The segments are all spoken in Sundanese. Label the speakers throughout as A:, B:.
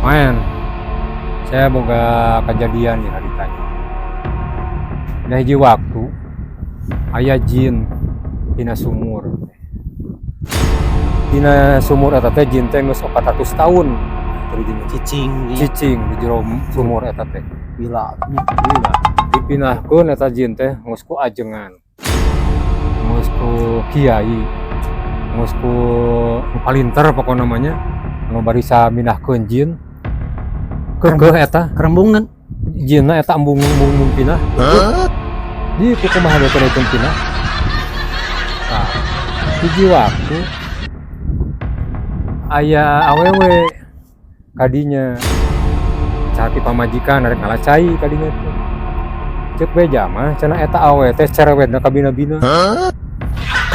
A: Main. Saya boga kejadian di haritanya. Nah, hiji waktu aya jin dina sumur. Dina sumur eta teh jin teh geus 400 tahun. Tadi jin
B: Cicing dia.
A: Cicing di jero sumur eta teh.
B: Gila.
A: Gila. Dipinahkeun eta jin teh geus ku ajengan. Geus ku kiai. Geus ku nu palinter pokokna namanya anu barisa mindahkeun jin. Keukeuh eta
B: Kerembungan.
A: Jinna eta embung embung embung pindah. Di ku kumaha teh teh pindah. Nah, hiji waktu aya awewe kadinya cari pamajikan, arek ngala cai kadinya teh. Cek beja mah cenah eta awewe teh cerewetna kabina-bina.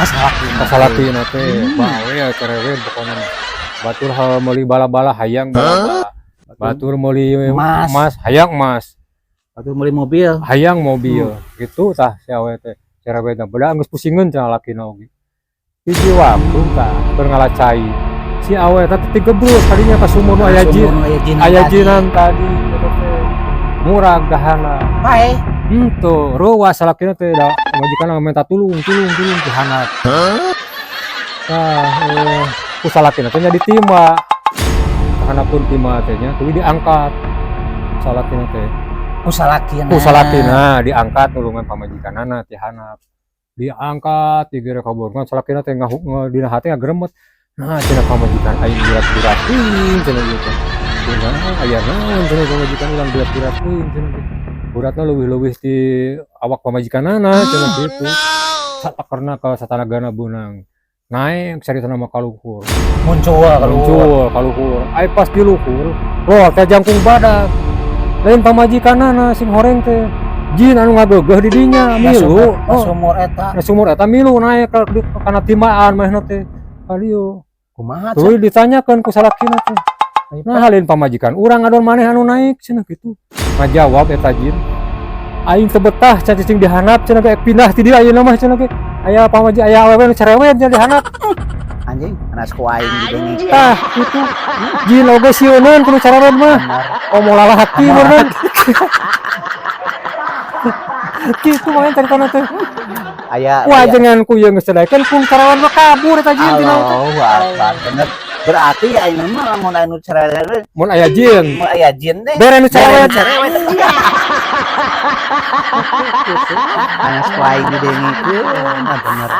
B: Kasalaki.
A: Kasalakina teh bae ya cerewet pokoknya mah. Batur hal meuli bala-bala hayang bala-bala, batur meuli
B: Emas.
A: Emas hayang emas.
B: Atau beli mobil.
A: Hayang mobil gitu. Tah, si awewe teh cerewetna beda geus pusingeun cenah lakina oge. Hiji waktu tah keur ngala cai si awewe teh tigebrus kadinya ka sumur nu aya jin.
B: Sumur aya jin.
A: Aya
B: tadi.
A: Jinan tadi eta teh murag dahana.
B: Pae.
A: Henteu reuas salakina teh, da majikan minta tulung, tulung, tulung ti handap. Tah, ku salakina teh nya ditimba hanapun timba teh nya tuluy diangkat salakina teh.
B: Ku salakina.
A: Ku salakina diangkat nulungan pamajikanana ti handap, diangkat digere ka borngan. Salakina teh dina hati ngageremet, "Nah," cenah, "pamajikan aing berat-berat teuing," cenah gitu. "Kunaon, aya naon?" cenah, "pamajikan urang berat-berat teuing," cenah teh. "Beratna leuwih-leuwih ti awak pamajikanana," cenah kitu. Satakerna ka satanagana beunang naek saritana mah ka luhur.
B: Muncul keluar.
A: Muncul ka luhur. Ai pas di luhur loh teh jangkung badak, lain pamajikanana sing horeng teh, jin anu ngageugeuh di dinya milu.
B: Oh,
A: Oh,
B: sumur eta.
A: Na sumur eta milu naek ka kana timbaan manehna teh ka dieu.
B: Kumaha?
A: Tuluy ditanyakeun ku salakina teh, "Nah, lain pamajikan urang ngadon maneh anu naik?" cenah kitu. Ngajawab eta jin, "Aing teu betah cenah cicing di handap," cenah ge, "pindah ti dieu ayeuna mah," cenah ge, "aya pamaji, aya awewe nu cerewet cenah di handap."
B: Anjing, anak ku aing didengi.
A: Tah kitu, jin oge sieuneun ku nu cerewet mah.
B: Bener.
A: Omo lalaki bener kitu mah caritana teh.
B: Aya.
A: Wah, ajengan ku ieu geus didaekeun ku cerewet mah kabur eta jin tina teh.
B: Allahu Akbar. Bener. Berarti aing mah lamun anu cerewet,
A: Mun aya jin,
B: mun aya jin teh.
A: Bere nu cerewet.
B: Bere nu cerewet. Anak ku aing didengikeun. Nah, bener.